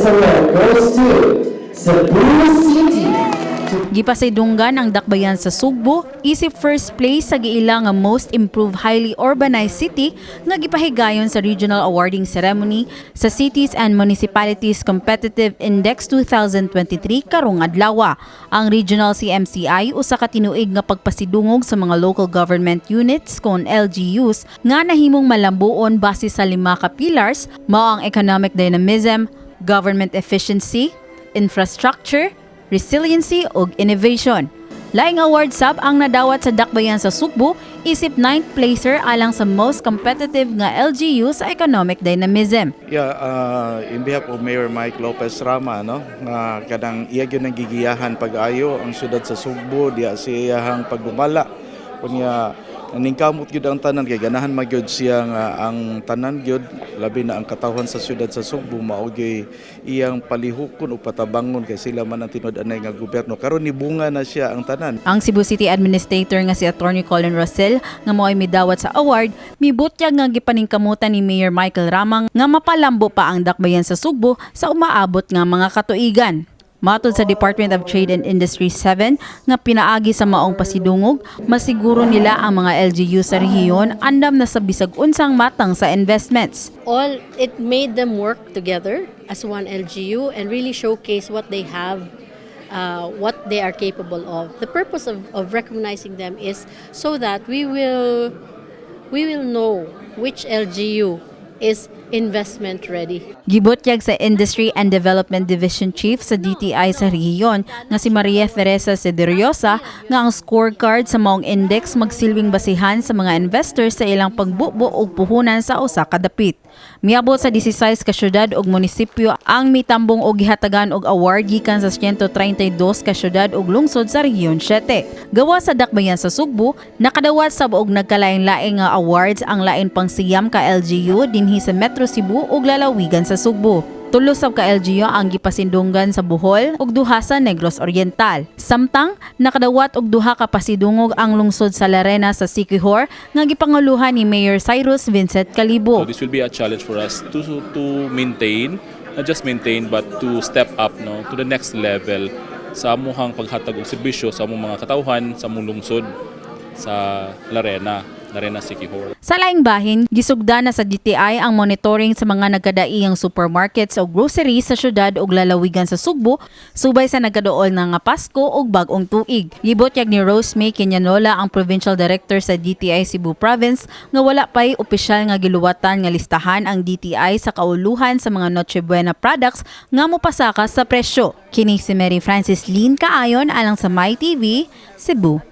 Award goes to Cebu City. Gipasidunggan ang Dakbayan sa Sugbo isip first place sa giila nga Most Improved Highly Urbanized City nga gipahigayon sa Regional Awarding Ceremony sa Cities and Municipalities Competitive Index 2023 karong adlaw. Ang Regional CMCI usa ka tinuig nga pagpasidungog sa mga local government units kon LGUs nga nahimong malambuon base sa lima ka pillars, mao ang economic dynamism, government efficiency, infrastructure, resiliency ug innovation. Laing award sab ang nadawat sa Dakbayan sa Sugbo isip 9th placer alang sa most competitive nga LGU sa economic dynamism. Yeah, in behalf of Mayor Mike Lopez Rama, no, nga kanang iya gyud ang gigiyahan pag-ayo ang syudad sa Sugbo, diya sa iyahang pagdumala. Kunya naningkamot gyud ang tanan kay ganahan man gyud siya nga ang tanan gyud, labi na ang katawhan sa syudad sa Sugbo, mao gyud iyang palihukon o patabangon kay sila man ang tinud-anay nga gobyerno. Karon nibunga na siya ang tanan. Ang Cebu City Administrator nga si Attorney Colin Rosell nga mao'y midawat sa award, mibutyag nga gipaningkamutan ni Mayor Michael Rama nga mapalambo pa ang Dakbayan sa Sugbo sa umaabot nga mga katuigan. Matod sa Department of Trade and Industry 7 nga pinaagi sa maong pasidungog, masiguro nila ang mga LGU sa rehiyon andam na sa bisag unsang matang sa investments. All it made them work together as one LGU and really showcase what they have, what they are capable of. The purpose of recognizing them is so that we will know which LGU is investment ready. Gibutyag sa Industry and Development Division Chief sa DTI sa rehiyon nga si Maria Teresa Sederiosa nga ang scorecard sa maong index magsilbing basihan sa mga investors sa ilang pagbubo og puhunan sa usa ka dapit. Miabot sa 16 ka syudad ug munisipyo ang mitambong og gihatagan og award gikan sa 132 ka syudad ug lungsod sa Rehiyon 7. Gawas sa Dakbayan sa Sugbo, nakadawat sab og nagkalain-laing nga awards ang lain pang 9 ka LGU dinhi sa Metro Cebu ug lalawigan sa Sugbo. Tulo sab ka LGU ang gipasindunggan sa Bohol ug duha sa Negros Oriental. Samtang nakadawat og duha ka pasidungog ang lungsod sa Larena sa Siquijor nga gipanguluhan ni Mayor Cyrus Vincent Calibo. So this will be a challenge for us to maintain, not just maintain but to step up, no, to the next level sa amuhang paghatag og serbisyo sa among mga katawhan sa among lungsod sa Larena, Larena Siquijor. Sa laing bahin, gisugda na sa DTI ang monitoring sa mga nagkadaiyang supermarkets o groceries sa syudad ug lalawigan sa Sugbo subay sa nagkaduol na nga Pasko ug Bag-ong Tuig. Gibutyag ni Rose May Quinanola, ang Provincial Director sa DTI Cebu Province, nga wala pa'y opisyal nga giluwatan nga listahan ang DTI sa kauluhan sa mga Noche Buena products nga mopasaka sa presyo. Kini si Mary Francis Lynn Kaayon alang sa MyTV, Cebu.